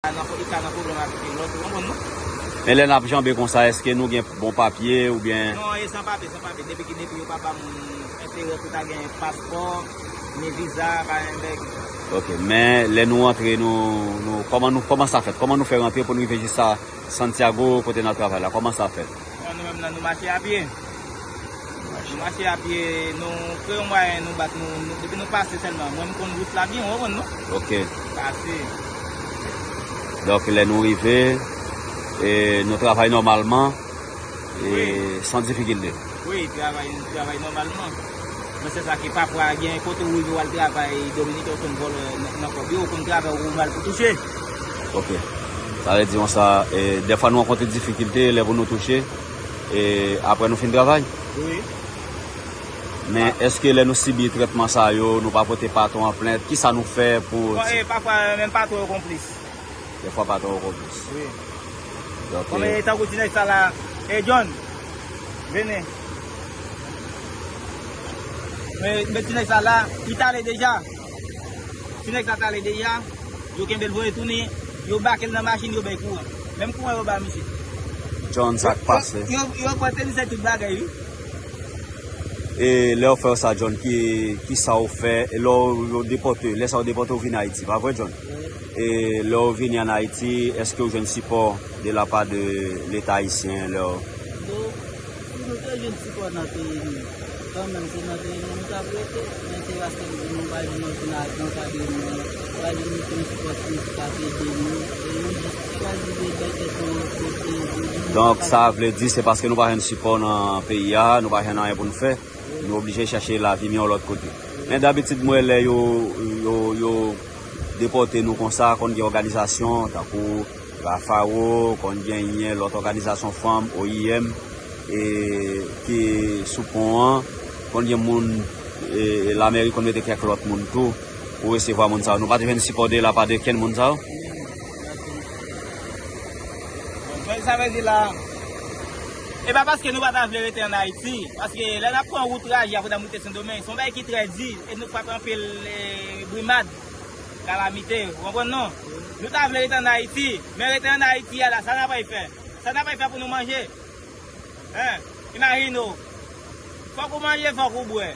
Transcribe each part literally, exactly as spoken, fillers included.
nan, li ka nan pwoblèm avèk lòt, ou konprann non? Men lè n ap janbe konsa, èske nou gen bon papye oubyen? Non, e san papye, san papye. Depi ki, depi yo pa ba moun enterè pou ta gen paspò, ni viza, pa gen bèg. Ok, men lè nou antre, nou, nou, kòman nou, kòman sa fèt? Kòman nou fè rantre pou nou rive jis a Santiago, kote n ap travay la? Kòman sa fèt? Bon, nou menm nan, nou mache a pye. Nou mache a pye, nou kreye yon mwayen, nou bat, nou, nou, depi nou pase sèlman. Mwen, m konn wout la byen, ou konprann non? Ok. Pase. Donk, lè nou rive, e, nou travay nòmalman, e, wi, san difikilte. Wi, travay, travay nòmalman. Men se sa ki pafwa gen kote ou rive w al travay Dominiken, ou konn vòlè nan, nan kòb yo, ou konn travay ou mal pou touche. Ok. Sa vle di konsa, e, dèfwa nou rankontre difikilte lè pou nou touche, e, apre nou fin travay. Wi. Men èske lè nou sibi trètman sa yo, nou pa pote patwon an plent? Kisa nou fè pou... Bon, e, pafwa, menm patwon yo konplis. Dèfwa patwon yo konplis. Wi. Donk, bon, e, men tankou ti nèg sa la, e, John, vini. Men, men ti nèg sa la, li t ale deja. Ti nèg sa t ale deja. Yo kenbe l voye tounen. Yo bake l nan machin, yo bay kouran. Menm kouran yo ba misye. John, sa k pase? Yo, yo, yo pran tenis ak tout bagay, wi. E lè yo fè w sa, John, ki, ki sa w fè? E lè w, yo depòte, lè sa yo depòte w vin Ayiti, pa vre, John? E lè w vini ann Ayiti, èske w jwenn sipò de la pa de Leta ayisyen lè w... Bon, si nou te jwenn sipò nan peyi nou, kanmenm se nan peyi nou nou t ap rete, men se paske nou pa jwenn okenn ajan ka de nou, pa jwenn okenn sipò ki ka ede nou, e nou jis chwazi de bay tèt nou yon kote, nou... Donk, sa vle di se paske nou pa jwenn sipò nan peyi a, nou pa jwenn anyen pou n fè, nou oblije chèche lavi miyò lòt kote. Men dabitid, m wè lè yo, yo, yo depòte nou konsa, konn gen òganizasyon, tankou Rafaro, konn genyen lòt òganizasyon fanm, O I M, e, ki sou pon an, konn gen moun, e, lameri konn mete kèk lòt moun tou pou resevwa moun sa yo. Nou pa t jwenn sipò de la pa de kenn moun sa yo? Sa vle di la, e pa paske nou pa ta vle rete ann Ayiti, paske lè n ap pran wout traje a pou n ap moute Sendomeng, se yon bagay ki trè di, e nou frape anpil, e, brimad, kalamite, ou konprann non? Nou ta vle rete ann Ayiti, men rete ann Ayiti a la, sa n ap fè? Sa n ap fè pou nou manje? Hein? Imajine w. Fòk ou manje, fòk ou bwè,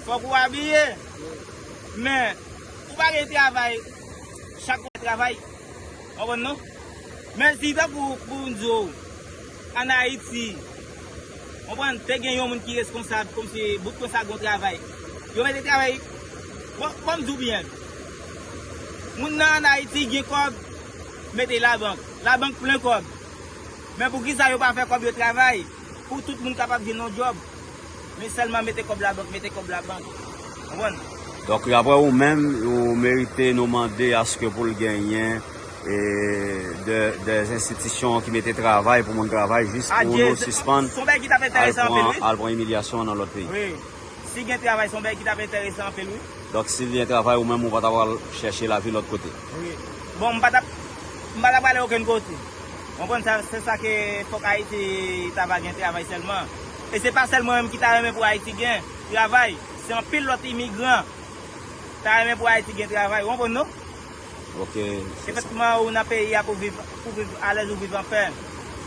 fòk ou abiye. Men, ou pa gen travay, chak lè travay. Ou konprann non? Men si tankou pou m di w, ann Ayiti, ou konprann, te gen yon moun ki reskonsab, kòmsi bout konsa gon travay. Yo mete travay, bon, bon, m di w byen. Moun nan ann Ayiti gen kòb, mete labank. Labank plen kòb. Men poukisa yo pa fè kòb yo travay? Pou tout moun kapab jwenn yon djòb. Men sèlman mete kòb labank, mete kòb labank. Konprann? Donk, daprè ou menm, ou merite nou mande aske pou l genyen, e, de, de enstitisyon ki mete travay pou moun travay jis pou nou sispann al pran, al pran imilyasyon nan lòt peyi. Wi. Si gen travay, se yon bagay ki t ap enteresan anpil, wi. Donk, si gen travay, ou menm, ou pa ta pral chèche lavi lòt kote? Wi. Bon, m pa t ap, m pa t ap prale okenn kote. Ou konprann sa, se sa ke fòk Ayiti ta va gen travay sèlman. E se pa sèl mwen menm ki ta renmen pou Ayiti gen travay. Se anpil lòt imigran ta renmen pou Ayiti gen travay. Ou konprann, non? Ok. Efektivman, ou nan peyi a pou viv, pou viv alèz, ou viv anpè.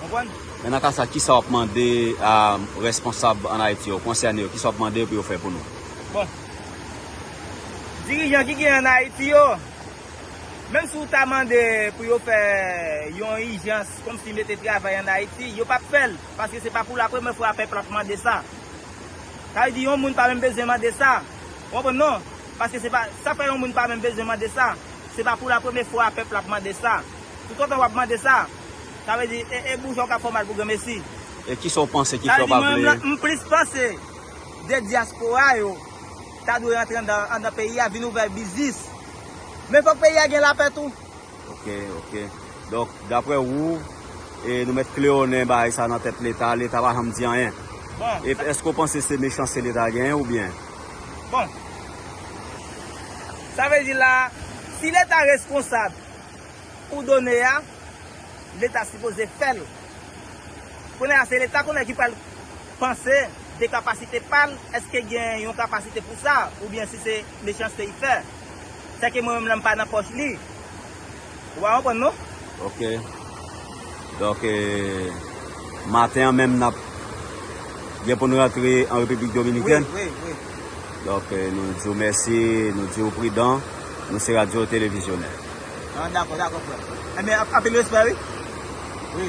Konprann? Men nan ka sa, kisa w ap mande a responsab ann Ayiti yo, konsène yo, kisa w ap mande yo pou yo fè pou nou? Bon. Dirijan ki gen ann Ayiti yo, menm si w ta mande pou yo fè yon ijans, kòmsi mete travay ann Ayiti, yo p ap fè l, paske se pa pou la premyè fwa pèp la ap mande sa. Sa vle di yon moun pa menm bezwen mande sa. Ou konprann non? Paske se pa, sa fè yon moun pa menm bezwen mande sa. Se pa pou la premyè fwa pèp la ap mande sa. Toutotan w ap mande sa, sa vle di, e, e bouch ou k ap fè w mal pou granmesi. E kisa w panse ki fè w pa vle? Sa vle di, mwen menm, m plis panse de dyaspora yo ta dwe rantre anndan, anndan peyi a, vin ouvè biznis. Men fòk peyi a gen lapè tou. Ok, ok. Donk, daprè ou, e nou mèt klewonnen bagay sa nan tèt Leta, Leta pa janm di anyen. Bon, e sa, èske w panse se mechanste Leta genyen oubyen? Bon. Sa vle di la, si Leta responsab pou done a, Leta sipoze fè l. Kounye a, se Leta kounye a ki pral panse de kapasite pa l, èske gen yon kapasite pou sa, oubyen si se mechanste li fè. Sèke mwen menm la, m pa nan pòch li. Ou pa konprann, non? Ok. Donk, eh, maten an menm n ap gen pou n rantre an Repiblik Dominikèn. Wi, wi, wi. Donk, eh, nou di w mèsi, nou di w pridan. Nou se Radyo Televizyonè. Ah, dakò, dakò, frè. Enben, ap- anpil respè, wi. Wi.